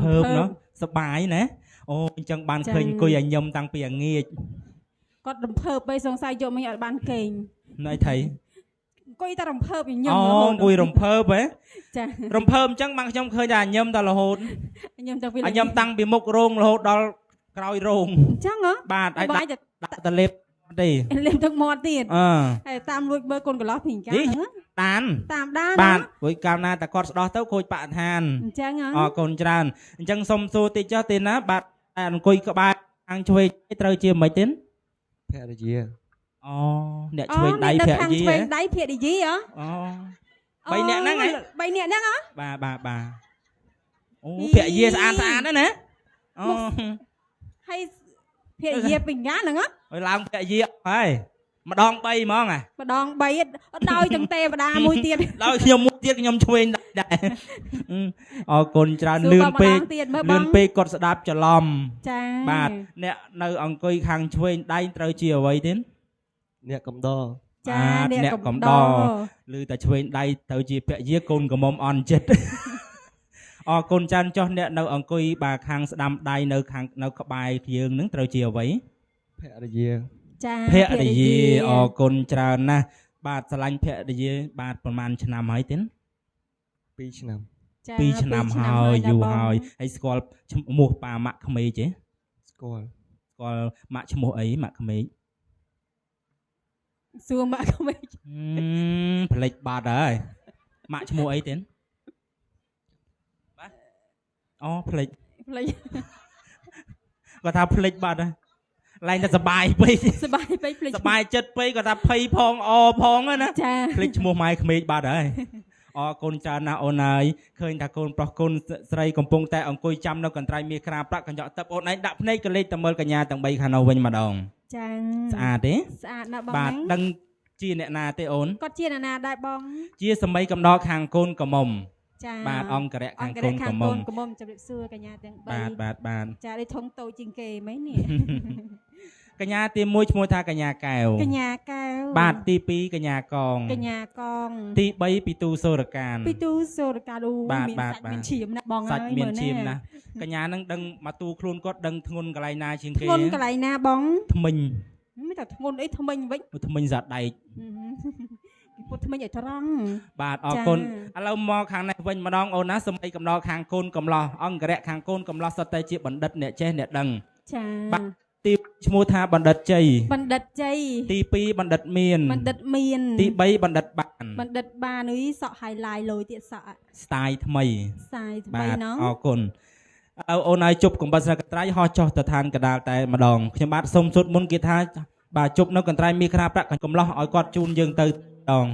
ភើបណោះសបាយណាអូអញ្ចឹងបានឃើញអង្គុយឲ្យញឹមតាំងពីអាងាច គាត់រំភើបបីសង្ស័យយកមិញអត់បានគេង ណៃថៃ អង្គុយតែរំភើបញឹម អូ រហូត អង្គុយរំភើបហ៎ ចា រំភើបអញ្ចឹងបានខ្ញុំឃើញថាញឹមតែរហូត ញឹមតាំងពី ញឹមតាំងពីមុខរោងរហូតដល់ក្រោយរោង អញ្ចឹងហ៎ បាទឲ្យ បង ដាក់ដាក់តលេបទេ លេបទឹកមាត់ទៀត អឺ ហើយតាមលួចមើលកូនកន្លោះពីកាហ្នឹង ដាន តាមដាន បាទព្រោះកាលណាតែគាត់ស្ដោះទៅខូចបរិស្ថាន អញ្ចឹងហ៎ អរគុណច្រើនអញ្ចឹងសុំសួរតិចចុះទេណាបាទអង្គុយក្បែរខាងឆ្វេងត្រូវជាមិនទេ ភរិយា អូអ្នកឆ្វេងដៃភរិយា ឆ្វេងដៃភរិយាហ៎ អូ3នាក់ហ្នឹងហ៎ 3នាក់ហ្នឹងហ៎ បាទបាទបាទអូភរិយាស្អាតស្អាតណាស់ណាអូ ហើយភរិយាពីងាហ្នឹងហ៎ ឲ្យឡើងភរិយាហើយម្ដង3ហ្មងហ៎ ម្ដង3ដោយទាំងទេវតាមួយទៀត ដោយខ្ញុំមួយទៀតខ្ញុំឆ្វេងដែរអរគុណច្រើនលឿនពេកលឿនពេកគាត់ស្ដាប់ច្រឡំ ចា បាទអ្នកនៅអង្គុយខាងឆ្វេងដៃត្រូវជាអ្វីទេ អ្នកកំដរ ចាអ្នកកំដរ ឬតែឆ្វេងដៃត្រូវជាភរិយាកូនក្រមុំអន់ចិត្តអរគុណច្រើនចុះអ្នកនៅអង្គុយបាទខាងស្ដាំដៃនៅខាងនៅក្បែរយើងនឹងត្រូវជាអ្វី ភរិយា ចា ភរិយាអរគុណច្រើនណាស់បាទស្រឡាញ់ភរិយាបាទប្រហែលឆ្នាំហើយទេ 2ឆ្នាំ 2ឆ្នាំហើយយូរហើយហើយស្គាល់ឈ្មោះប៉ាម៉ាក់ក្មេកទេ ស្គាល់ ស្គាល់ម៉ាក់ឈ្មោះអីម៉ាក់ក្មេក សួរម៉ាក់ក្មេក ផ្លេចបាត់ហើយម៉ាក់ឈ្មោះអីទេបាទអូផ្លេច ផ្លេច គាត់ថាផ្លេចបាត់ហើយឡើងតែសបាយពេក សបាយពេកភ្លេច សបាយចិត្តពេកគាត់ថាភ័យផងអផងណាភ្លេចឈ្មោះម៉ែក្មេកបាត់ហើយអរគុណច្រើនណាស់អូនហើយឃើញថាកូនប្រុសកូនស្រីកំពុងតែអង្គុយចាំនៅកន្ត្រៃមាសក្រាប្រាក់កញ្ចក់ទឹកអូនឯងដាក់ភ្នែកក៏លេចទៅមើលកញ្ញាទាំង3ខាងនោះវិញម្ដង ចា ស្អាតទេ ស្អាតណាស់បង បាទដឹងជាអ្នកណាទេអូន គាត់ជាអ្នកណាដែរបង ជាសម័យកំដរខាងកូនក្រមុំ ចា បាទអង្គរៈខាងកូនក្រមុំ ជម្រាបសួរកញ្ញាទាំង3 បាទបាទបាទ ចានេះធំតូចជាងគេមែននេះ កញ្ញាទី1ឈ្មោះថាកញ្ញាកែវ កញ្ញាកែវ បាទទី2កញ្ញាកង កញ្ញាកង ទី3ពីទូសូរកាន ពីទូសូរកានអូមានសាច់មានឈាមណាស់បង សាច់មានឈាមណាស់កញ្ញានឹងដឹងមកទូខ្លួនគាត់ដឹងធ្ងន់កន្លែងណាជាងគេ ធ្ងន់កន្លែងណាបង ថ្មិញ មិនតែធ្ងន់អីថ្មិញវិញ ថ្មិញសាដែក ពុតថ្មិញឲ្យត្រង់ បាទអរគុណឥឡូវមកខាងនេះវិញម្ដងអូនណាសម័យកំដរខាងកូនកំឡោះអង្គរៈខាងកូនកំឡោះសុទ្ធតែជាបណ្ឌិតអ្នកចេះអ្នកដឹង ចា បាទទីឈ្មោះថាបណ្ឌិតជ័យ បណ្ឌិតជ័យ ទី2បណ្ឌិតមាន បណ្ឌិតមាន ទី3បណ្ឌិតបាន បណ្ឌិតបានអុយសក់ highlight លយទៀតសក់ style ថ្មី style ថ្មីណង អរគុណអូនឲ្យជប់កំបិតស្រាប់កន្ត្រៃហោះចុះទៅឋានកដាលតែម្ដងខ្ញុំបាទសូមសុទ្ធមុនគេថាបាទជប់នៅកន្ត្រៃមាសក្រាប្រាក់កំឡោះឲ្យគាត់ជូនយើងទៅដង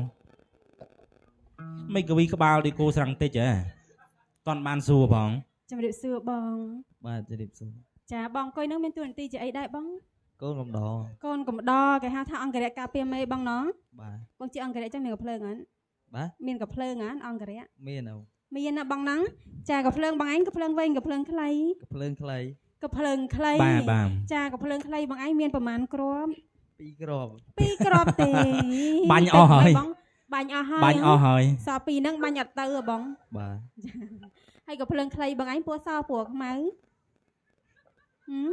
មិនកវីក្បាលដូចគោស្រាំងតិចហ៎តន់បានសួរបង ជំរាបសួរបង បាទជំរាបសួរ ចាបងអង្គុយនឹងមានតួនាទីជាអីដែរបង កូនកំដរ កូនកំដរគេហៅថាអង្គរៈការពារមេបងណង បាទ បងជាអង្គរៈចឹងមានកំភ្លើងអត់ បាទ មានកំភ្លើងអត់អង្គរៈ មានអត់ មានណាបងហ្នឹងចាកំភ្លើងបងឯងកំភ្លើងវែងកំភ្លើងខ្លី កំភ្លើងខ្លី កំភ្លើងខ្លី បាទបាទ ចាកំភ្លើងខ្លីបងឯងមានប្រមាណគ្រាប់ 2គ្រាប់ 2គ្រាប់ទេ បាញ់អស់ហើយ បាញ់អស់ហើយ បាញ់អស់ហើយ សល់ពីរហ្នឹងបាញ់អត់ទៅហ៎បង បាទ ហើយកំភ្លើងខ្លីបងឯងពណ៌សពណ៌ខ្មៅ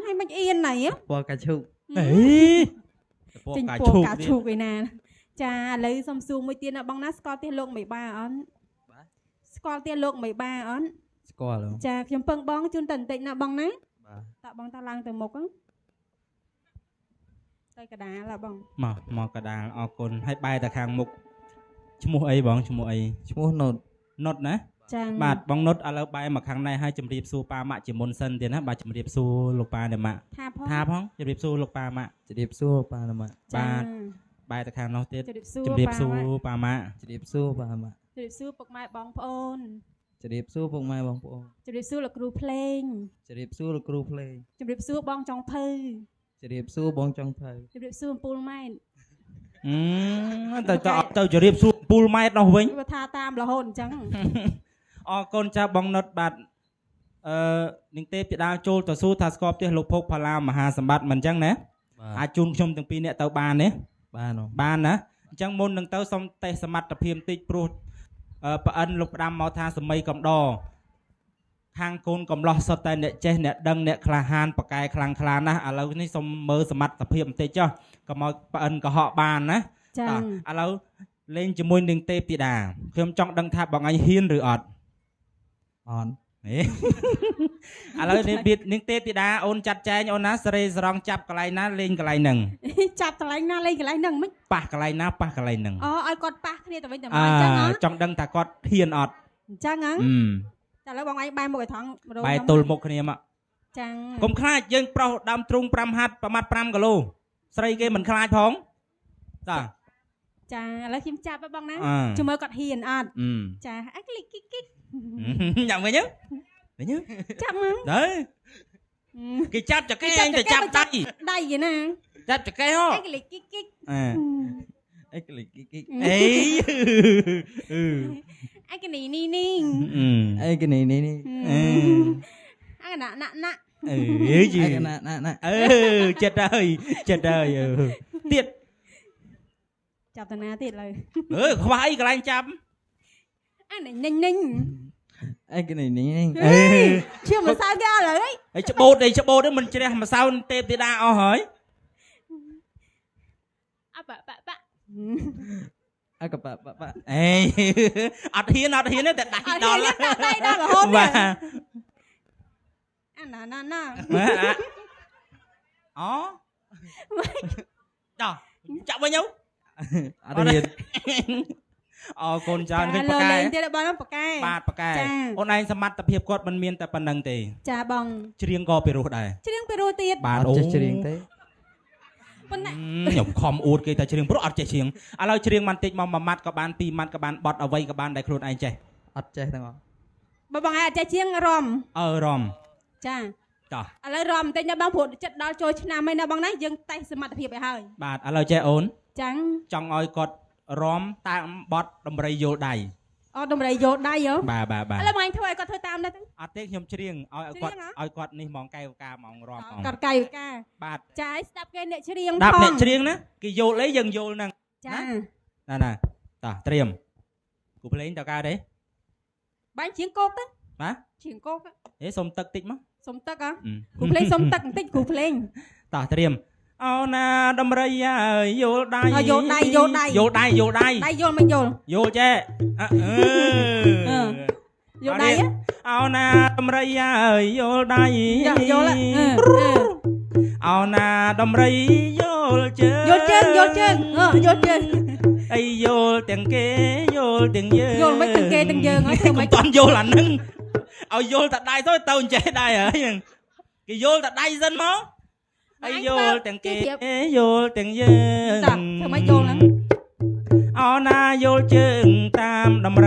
ហើយមិនអៀនណៃ ពណ៌កាឈូក អេពណ៌កាឈូក កាឈូកឯណាចាឥឡូវសុំសួរមួយទៀតណាបងណាស្គាល់ផ្ទះលោកមេបាអត់ បាទ ស្គាល់ផ្ទះលោកមេបាអត់ ស្គាល់ ចាខ្ញុំពឹងបងជូនតែបន្តិចណាបងណា បាទ តបងតឡើងទៅមុខទៅកដាលបង មកកដាលអរគុណហើយបែរទៅខាងមុខឈ្មោះអីបងឈ្មោះអី ឈ្មោះនុត នុតណា ចា បាទបងនុតឥឡូវបែរមកខាងនេះហើយជំរាបសួរប៉ាម៉ាក់ជាមុនសិនទៀតណាបាទជំរាបសួរលោកប៉ាអ្នកម៉ាក់ ថាផង ថាផងជំរាបសួរលោកប៉ាម៉ាក់ ជំរាបសួរប៉ាអ្នកម៉ាក់ បាទបែរទៅខាងនោះទៀត ជំរាបសួរ ជំរាបសួរប៉ាម៉ាក់ ជំរាបសួរប៉ាម៉ាក់ ជំរាបសួរពុកម៉ែបងប្អូន ជំរាបសួរពុកម៉ែបងប្អូន ជំរាបសួរលោកគ្រូភ្លេង ជំរាបសួរលោកគ្រូភ្លេង ជំរាបសួរបងចុងភៅ ជំរាបសួរបងចុងភៅ ជំរាបសួរអំពូលម៉ែត ទៅទៅជំរាបសួរអំពូលម៉ែតនោះវិញ វាថាតាមរហូតអញ្ចឹង អរគុណចាស់បងនុតបាទអឺនាងទេពធីតាចូលទៅសួរថាស្គាល់ផ្ទះលោកភោគផល្លាមហាសម្បត្តិមិនអញ្ចឹងណាអាចជូនខ្ញុំទាំងពីរនាក់ទៅបានទេ បាន បានណាអញ្ចឹងមុននឹងទៅសុំតេស្តសមត្ថភាពតិចព្រោះប្អិនលោកផ្ដាំមកថាសម័យកំដរ ខាងកូនកំឡោះសុទ្ធតែអ្នកចេះអ្នកដឹងអ្នកក្លាហានប៉កែខ្លាំងខ្លាណាស់ឥឡូវនេះសូមមើលសមត្ថភាពបន្តិចចុះកុំឲ្យប្អិនកុហកបានណា ចា តោះឥឡូវលេងជាមួយនឹងទេពធីតាខ្ញុំចង់ដឹងថាបងឯងហ៊ានឬអត់ អត់ ហេ ឥឡូវនេះវានាងទេពធីតាអូនចាត់ចែងអូនណាសេរីសរងចាប់កន្លែងណាលេងកន្លែងហ្នឹង ចាប់កន្លែងណាលេងកន្លែងហ្នឹងមិន ប៉ះកន្លែងណាប៉ះកន្លែងហ្នឹង អូឲ្យគាត់ប៉ះគ្នាទៅវិញទៅមក អើ អញ្ចឹងហ៎ ចង់ដឹងថាគាត់ហ៊ានអត់ អញ្ចឹងហ៎ អឺ តែឥឡូវបងឯងបែរមុខឲ្យថងម្ដង បែរទល់មុខគ្នាមក ចឹង កុំខ្លាចយើងប្រុសដើមទ្រូង5ហាត់ប្រមាត់5គីឡូស្រីគេមិនខ្លាចផងតា ចាឥឡូវខ្ញុំចាប់ហ៎បងណា អឺ ជួយមើលគាត់ហ៊ានអត់ អឺ ចាអែក្លីកគីកគីក ញ៉ាំវិញហ្នឹងវិញហ្នឹង ចាប់មក ទៅគេចាប់ចកេះឯងទៅចាប់ដៃ ដៃឯណា ចាប់ចកេះហ៎ អែក្លីកគីកគីក អឺ អីក្លិកគីគី អេអឺ អែកនីនីនី អីកនេះនេះនេះ អឺ អែកណាណាណា អេយី អីកណាណាណា អឺចិត្តហើយចិត្តហើយអឺទៀត ចាប់តាណាទៀតឡើយ អឺខ្វះអីកន្លែងចាប់ អែនិញនិញ អីកនេះនេះនេះ អេ ឈាមម្សៅគេអត់ឡើយ ហើយច្បូតអីច្បូតហ្នឹងមិនជ្រះម្សៅទេពធីតាអស់ហើយ អបបប អកបបប អេអត់ហ៊ានអត់ហ៊ានទេតែដៃ អត់ ដល់ ហ៊ានដាក់ដៃដល់រហូត បាទ អាណាណាណា បាទអូដោះចាប់វិញទៅ អត់ហ៊ាន អរគុណច្រើនឃើញប៉ាកែ លេងទៀតបងប៉ាកែ បាទប៉ាកែ ចា អូនឯងសមត្ថភាពគាត់មិនមានតែប៉ុណ្្នឹងទេ ចាបង ច្រៀងក៏ពិរោះដែរ ច្រៀងពីរោះទៀត បាទអូ អត់ចេះច្រៀងទេ ប៉ុន្តែ ខ្ញុំខំអួតគេតែច្រៀងព្រោះអត់ចេះច្រៀងឥឡូវច្រៀងបានតិចមកមួយម៉ាត់ក៏បានពីរម៉ាត់ក៏បានបត់អ្វីក៏បានដែលខ្លួនឯងចេះ អត់ចេះទាំងអស់ បើបងឯងអត់ចេះច្រៀងរំ អើរំ ចា តោះ ឥឡូវរំបន្តិចណាបងព្រោះចិត្តដល់ចូលឆ្នាំហើយណាបងណាយើងតេស្តសមត្ថភាពឲ្យហើយ បាទឥឡូវចេះអូន ចឹង ចង់ឲ្យគាត់រំតាមបត់ដំរីយល់ដៃ អត់តម្រៃយោដៃហ៎ បាទបាទបាទ ឥឡូវបងឯងធ្វើឲ្យគាត់ធ្វើតាមដែរទៅ អត់ទេខ្ញុំច្រៀងឲ្យគាត់ ច្រៀងហ៎ ឲ្យគាត់នេះហ្មងកែវកាហ្មងរំហ្មង គាត់កាយវិការ បាទ ចាឲ្យស្ដាប់គេអ្នកច្រៀង ដាប់ ផង អ្នកច្រៀងណាគេយល់អីយើងយល់ហ្នឹង ចា ណាណាតោះត្រៀមគូភ្លេងតើកើតទេ បាញ់ច្រៀងគោកទៅ បាទ ច្រៀងគោក ហេសុំទឹកតិចមក សុំទឹកហ៎គ្រូភ្លេងសុំទឹកបន្តិចគ្រូភ្លេង តោះត្រៀមអូណាដំរីហើយយល់ដៃ អើយល់ដៃយល់ដៃ យល់ដៃយល់ដៃ ដៃយល់មិនយល់ យល់ចេះអើ អឺ យល់ដៃហ៎ អូណាដំរីហើយយល់ដៃ យល់ហ៎អឺ អូណាដំរីយល់ជើង យល់ជើងយល់ជើងអឺយល់ជើង អីយល់ទាំងគេយល់ទាំងយើង យល់មិនទាំងគេទាំងយើងហើយធ្វើ កុ ម៉េច ំតាន់យល់អាហ្នឹងឲ្យយល់តែដៃទៅទៅអញ្ចេះដែរហើយគេយល់តែដៃសិនមកអីយល់ទាំងគេយល់ទាំងយើង តោះធ្វើម៉េចយល់ហ្នឹង អូណាយល់ជើង